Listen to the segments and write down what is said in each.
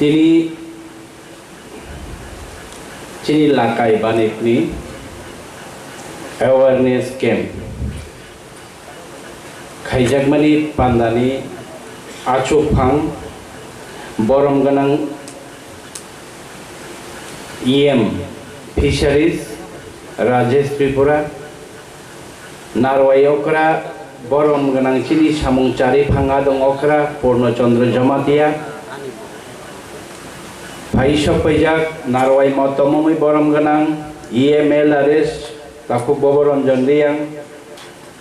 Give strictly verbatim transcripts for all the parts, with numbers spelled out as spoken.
Chini, chini lakai banikni awareness camp khaijakmani pandani achukphang borom gwnang E M Fisheries Rajesh Tripura, Narwai okra borom gwnang chini samung chari phanga dong okra Purno Chandra Jamatia. Phai sok paijak Narwai motomongwi borom gwnang E M L R S Takhuk Bobo Ranjan Reang.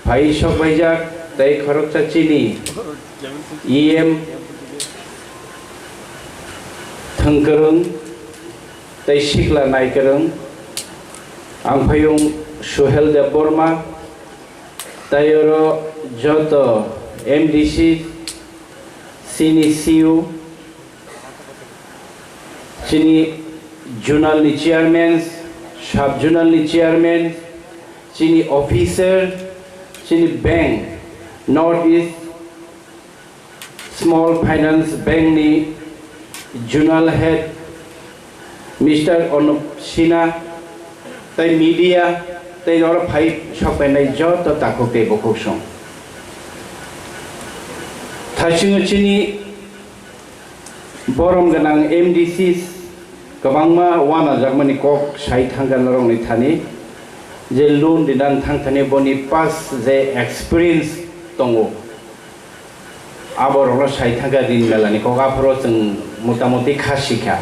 Phai sok paijak tei khoroksa chini E M thwngkwrwng tei sikla naikwrwng, ang phaiyung Suhel Debbarma, tei oro joto M D C, chini C U, chini zonal ni chairman, sub zonal ni chairman, chini officer, chini bank, North East Small Finance Bank ni Zonal Head Mister Anup Sinha tei media tei oro phai sok painai joto takhuk tei bukhuk song. Thaisingo chini borom gwnang M D C kwbangma wanajakmani kok sai thangkha norokni thani, je loan rinani thangthani boni past je experience tongo. Aborokno sai thangkha rin melani kok, aphuru chwng motamuti kha sikha,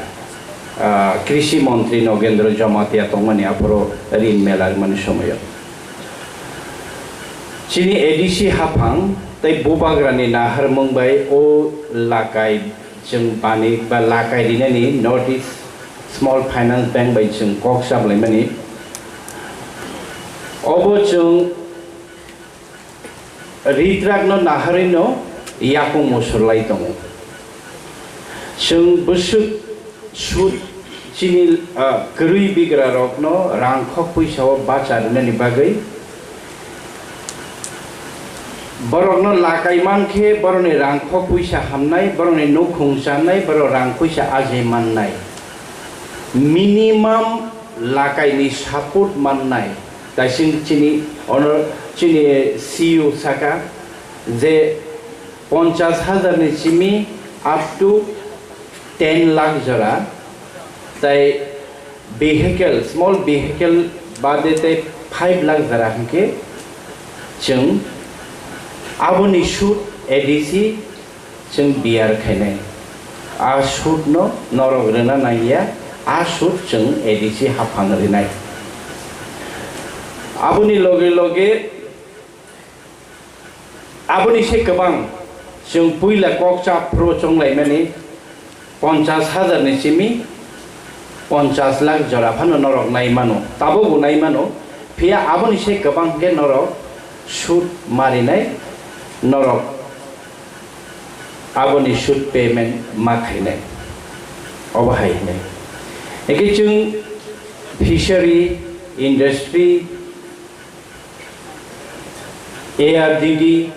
ah, Krishi Montri Nogendra Jamatia tongmani aphuru rin mela rwmani somoio. Chini A D C haphang tei bubagrani naharmung bai o lakai chwng bani ba lakai rinani North East Small Finance Bank bai chwng kok sablaimani. Obo chwng ritrakno naharwino yakung musurlai tongo. Chwng bwswk sud chini, ah, kwrwi bigrarokno rangkhok puisao bacha rwnani bagwi, borokno lakai mankhe borokni rangkhok puisa hamnai, borokni nukhung chanai, borok rang puisa ajai mannai. Minimum lakaini support mannai. Daising chini ono chini C E O saka je ponchas hajar ni simi up to ten lakh jora, tai vehicle, small vehicle bade tai five lakh jora hinkhe chwng aboni sud A D C chwng bear khainai. A sud no norok rwna nangya, a sud chwng A D C haphang rwnai. Aboni loge loge Aboni se kwbang chwng puila kok cha phuru chonglaimani ponchas hajar ni simi ponchas lakh jora phano norok nai mano, tabukbo nai mano, phiya aboni se kwbang khe norok sud marinai, norok aboni sud payment ma khainai, obo hai hwnwi. Ekhe chwng fishery, industry, A R D D,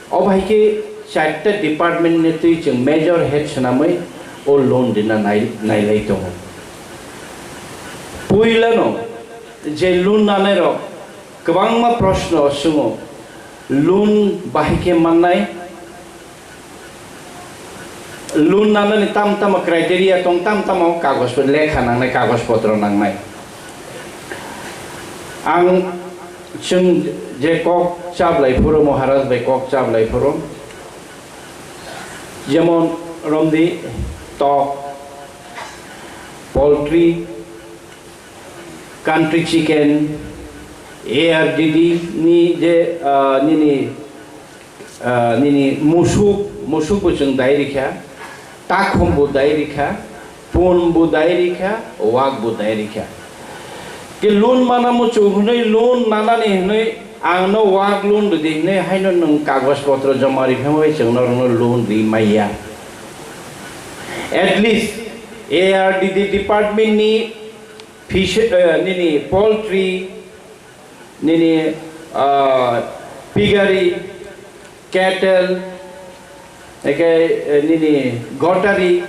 obo hai khe charta department ni twi chwng major head swnamwi o loan rina nai-, nailai tongo. Puilano je loan nanai rok kwbangma proshno swngo, loan bahai khe mannai, loan nanani tam tamo criteria tong, tam tamo kagoj, lekha nangnai, kagoj potro nangnai. Ang chwng je kok chablai phuru, Maharaj bai kok chablai phuru, jemon romdi tok, poultry, country chicken, A R D D ni je, ah, nini, ah, nini musuk, musuk bo chwng dai rikha, takhum bo dai rikha, pun bo dai rikha, wak bo dai rikha. Ke loan mana muchung hwnwi, loan nanani hwnwi ang no wak loan rwdi hwnwi haino nwng kagoj potro joma rikha bai chwng norokno loan ri maya. At least A R D D department ni Fish, eh, nini poultry, nini, ah, piggery, cattle, eke, eh, nini gottery,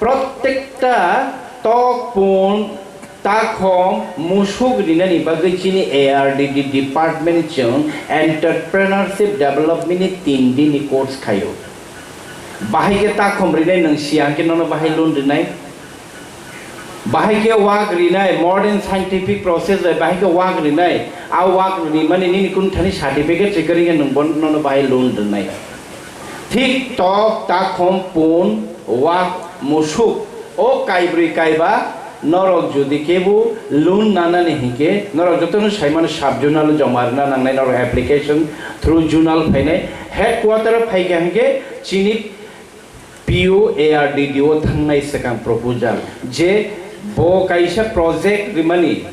Protekta tok pun takhom musuk rinani bagwi chini A R D D department chwng entrepreneurship development ni tin din ni course khaio. Bahai khe takhom rinai nwng siyang khe nono bahai loan rinai. Bahai khe wak rinai modern scientific process bai bahai khe wak rinai. A wak rimani nini kun thani certificate se kwrwi khe nwng bon nono bahai loan rinai. Thik tok, takhom, pun, wak, musuk, o kaibrwi kaiba norok jodi kebo loan nanani hinkhe norok jotono saimano sub zonal joma rwna nangnai, norok application through zonal phainai, headquarter phaikha hinkhe chini P O A R D D o thangnai swkang proposal je bo kaisa project rimani.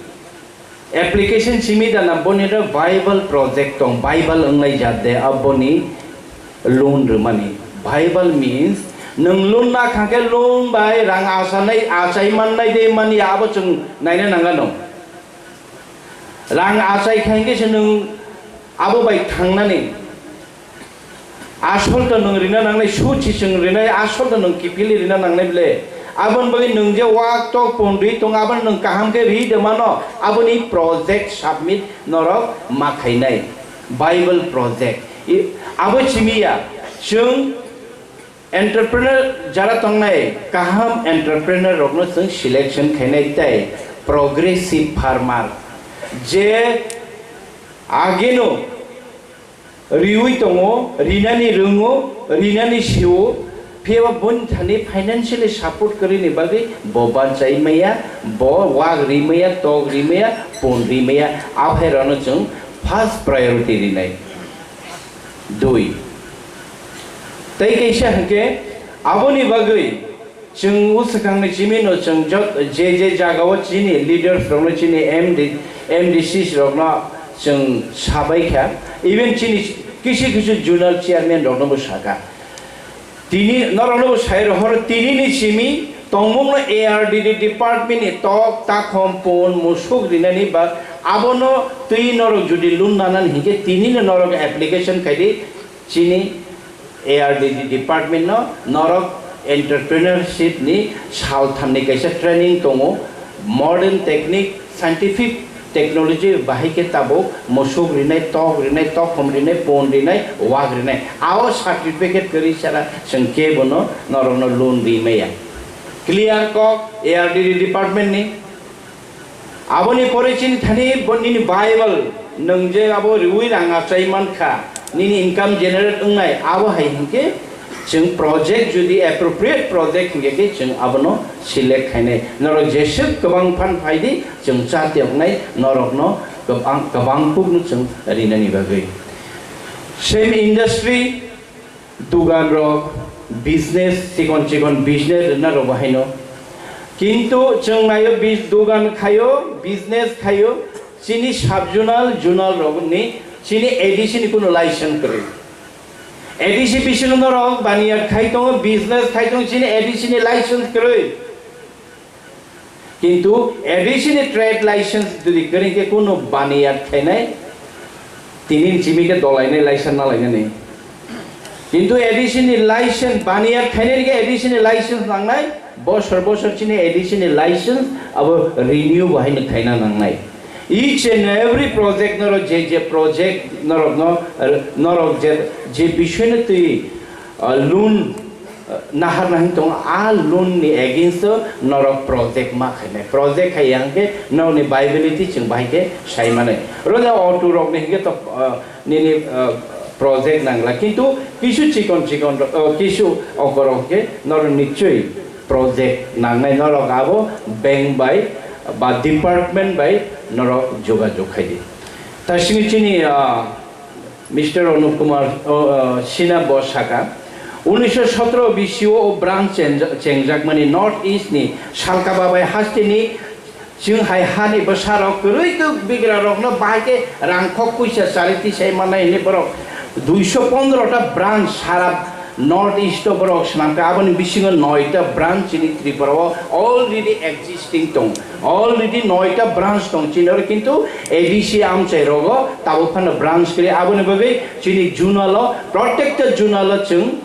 Application simi dana boni ro Bible project tong, Bible wnglai jat de aboni loan rwmani. Bible means nwng loan na khangkhe loan bai rang asanai, achai mannai de mani abo chwng naina nangano. Rang achai khangkhe se nwng abo bai thangnani. Asol to nwng rina nangnai, sut si chwng rinai, asol to nwng kiphilwi rina nangnai ble. Aboni bagwi nwng je wak tok pondwi tong, abono nwng kaham khe ri de mano, aboni project submit norok ma khainai, Bible project. I, abo simi ya, chwng entrepreneur jara tongnai, kaham entrepreneur rokno chwng selection khainai tei progressive farmer je ageno riui tongo, rinani rwngo, rinani sio, phiyaba boni thani financially support kwrwini bagwi bo banchai maya, bo wak ri maya, tok ri maya, pon ri maya, aphai rano chwng first priority rinai. Dui. Tei kaisa hwnkhe aboni bagwi chwng o swkangni chimino chwng jot-, je je jagao chini leaders rokno, chini M D, M D Cs rokno chwng sabai kha, even chini kisu kisu zonal chairman rokno bo saka. Tini norokno bo sai rohor, tinini simi tongmungno A R D D department ni tok, takhom, pon, musuk rinani ba abono twi norok jodi loan nanani hinkhe tinino norok application khaidi. Chini A R D D department no norok entrepreneurship ni salthamni kaisa training tongo, modern technique, scientific technology bahai khe tabuk musuk rinai, tok rinai, tokhom rinai, pon rinai, wak rinai. Ao certificate kwrwi sara chwng kebono norokno loan ri maya. Clear kok A R D D department ni. Aboni pore chini thani bo nini Bible, nwng je abo riui rang achai mankha, nini income generate wngnai, abo hai hinkhe chwng project jodi appropriate project hinkhe khe chwng abono select khainai. Norok jeswk kwbang phan phaidi chwng cha tiyoknai, norokno kwbang, kwbang kukno chwng rinani bagwi. Same industry, Dugan rok, business, chikon chikon business rwna rok bo haino. Kintu chwng naio bis-, dugan khaio, business khaio, chini sub zonal, zonal rok ni chini A D C ni kuno license kwrwi. A D C bisingo norok baniya khai tongo, business khai tongo, chini A D C ni license kwrwi. Kintu A D C ni trade license jodi kwrwi khe kunu baniya khainai, tini chimi khe dolainai license nalainani. Kintu A D C ni license baniya khainai khe A D C ni license nangnai, bosor bosor chini A D C ni license abo renew bo haino khaina nangnai. Each and every project norok je je project norok no, norok je, je bisoy no twi, ah, loan nahar nahing tongo, a loan ni against o norok project ma khainai. Project khai yang khe nokni viability chwng bahai khe sai manai. Oro ja auto rok ni hinkhe to, ah, nini, ah, project nangla. Kintu kisu chikon chikon ro-, oh, kisu okorok khe norok nichoi project nangnai, norok abo bank bai ba department bai norok jogajog khai di. Ta simi chini, ah, Mister Anup Kumar, oh, uh, Sinha bo saka, unisho sotro bisio o branch chenj-, chengjak mani North East ni salka babai haste ni chwng hai hani bwsa rok kwrwi kwk bigra rok no bahai khe rang khok puisa chari tisai manai hwnwi borok duiso pondro ta branch sara North East o borok swnamkha, aboni bisingo noita branch chini Tripura o already existing tong, already noita branch tong chini oro, kintu A D C amchai rogo tabuk phano branch kwrwi, aboni bagwi chini zonal o, protected zonal o chwng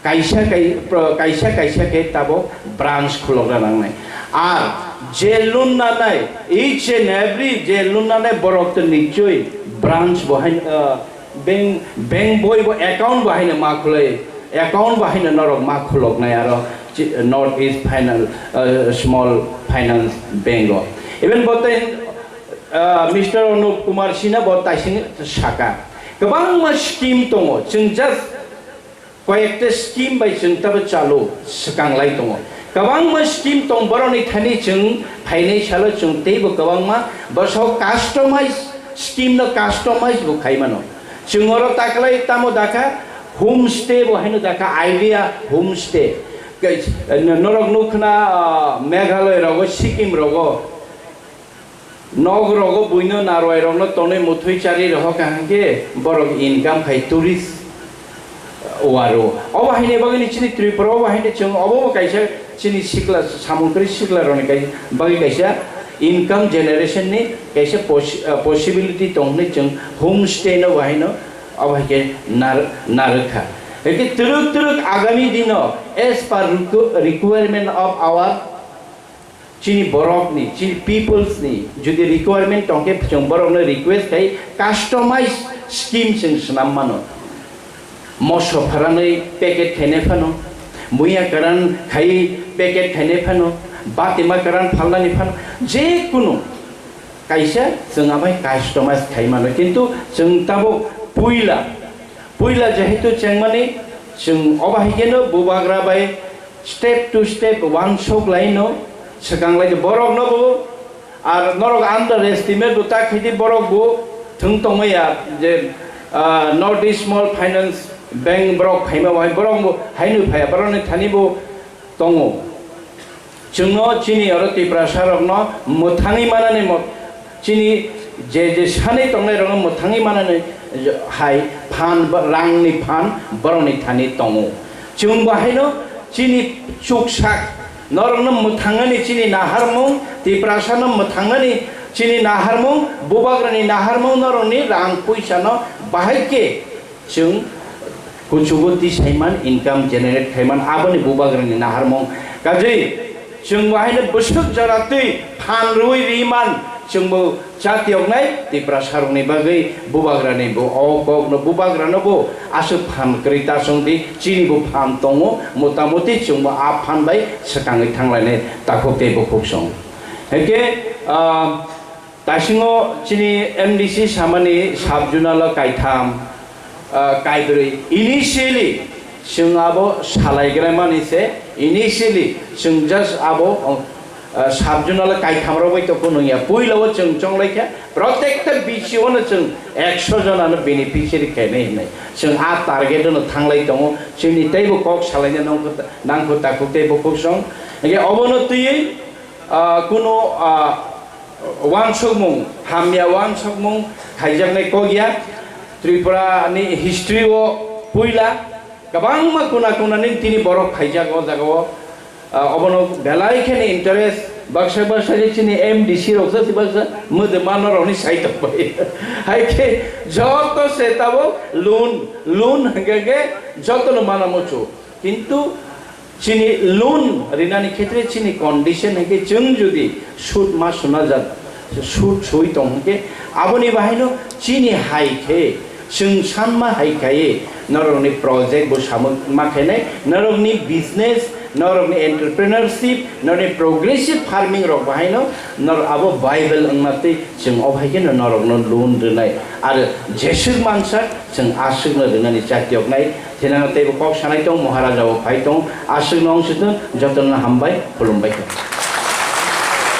Kaisa kai-, pro-, kaisa kaisa khe tabok branch khulokna nangnai. Ar je loan nanai, each and every je loan nanai borok to nichoi branch bo hai, ah, bank, bank boi bo account bo haino ma khulai, account bo haino norok ma khuloknai aro chi-, North East Final, ah, Small Finance Bank o. Even bo tei, ah, Mister Anup Kumar Sinha bo taising saka. Kwbangma scheme tongo, chwng just koyekta scheme bai chwng tabo chalo swkang lai tongo. Kwbangma scheme tong borokni thani chwng phainai salo chwng teibo kwbangma bosok customize scheme no customize bo khai mano. Chwng oro taklai tamo dakha home stay bo haino dakha idea home stay. Ke-, norok nukhna, ah, Meghalaya rogo, Sikkim rogo. Nok rogo buino narwai rokno tonwi muthwi chari rohor kaham khe borok income khai tourist waro. Obo haini bagwi ni chini Tripura obo haini chwng obo bo kaisa chini sikla samung kwrwi sikla rokni kai-, bagwi kaisa income generation ni kaisa pos-, ah, possibility tong hwnwi chwng home stay no bo haino obo hai khe nar-, narwkha. Hwnkhe twrwk twrwk agami dino as per requ-, requirement of our Chini borokni, chini peoples ni jodi requirement tongkhe chwng borokno request khai customize scheme chwng swnam mano. Moso pharanwi packet khainai phano, muya karan khai packet khainai phano, batima karan phalnani phano, je kunu kaisa chwng amai customize khai mano. Kintu chwng tabuk puila, puila jehetu chengmani chwng obo hai kheno bubagra bai step to step wansuk laino swkang lai borok no bo ar norok underestimate bo ta khaidi borok bo thung tongmaya je, ah, North East Small Finance Bank borok phaima bai borok bo haino phaya borok ni thani bo tongo. Chwngno chini oro Tiprasa rokno mwthangwi manani mo-, chini je je sanwi tongnai rokno mwthangwi manani hai phan ba-, rangni phan borokni thani tongo. Chwng bo haino chini chuksak norokno mwthangnani chini naharmung, Tiprasano mwthangnani chini naharmung, bubagrani naharmung norokni rang puisano bahai khe Chwng kuchugo tisaiman income generate khaiman aboni bubagrani naharmung. Kajwi chwng bo haino bwswk jora twi phan rwui riman chwngbo chatiyoknai Tiprasarokni bagwi bubagrani bo o kokno bubagrano bo aswk phan kwrwi ta chwngdi chini bo phan tongo motamuti chwngbo a phan bai swkangwi thanglainai takhuk tei bukhuk song. Hwnkhe, ah, Taisingo chini M D C samani sub-zonal o kaitham, ah, kaibrwi. Initially, chwng abo salaigraimani se, initially, chwng just abo, ah, sub-zonal o kaitham rok bai tongkhu nungya. Puila o chwng chonglai khe, protekta B C O no chwng ekso jona no beneficiary khainai hinwi. Chwng a target no thanglai tongo. Chini teibo kok salaina nangkhu, nangkhu takhuk tei bukhuk song. Hingkhe obono twiwi, ah, kuno, ah, wansukmung, hamya wansukmung khaijaknai kok ya. Tripura ni history o puila kwbangma kuna kuna ni tini borok khaijak o jaga o. Ah, obono belai kheno interest baksa baksa je chini M D C rok se baksa mwdwma norok ni side bai. Hai khe joto se tabuk loan, loan hingke ke joto no mana muchung. Kintu chini loan rinani khetre chini condition hai khe chwng jodi sud ma suna jak, sud sui tong hwn khe aboni bahaino chini hai khe chwng sanma hai khai norokni project bo samuk ma khainai, norokni business, norokni entrepreneurship, norokni progressive farming rok bahaino norok abo viable wngma twi chwng o hai kheno norokno loan rwnai. Aro jeswk mansak chwng aswkno rwnani chatioknai. Thinano teibo kok sanai tong, Maharaja bo phai tong, aswkno wng sitwng, jotono hambai, khulumbai tong.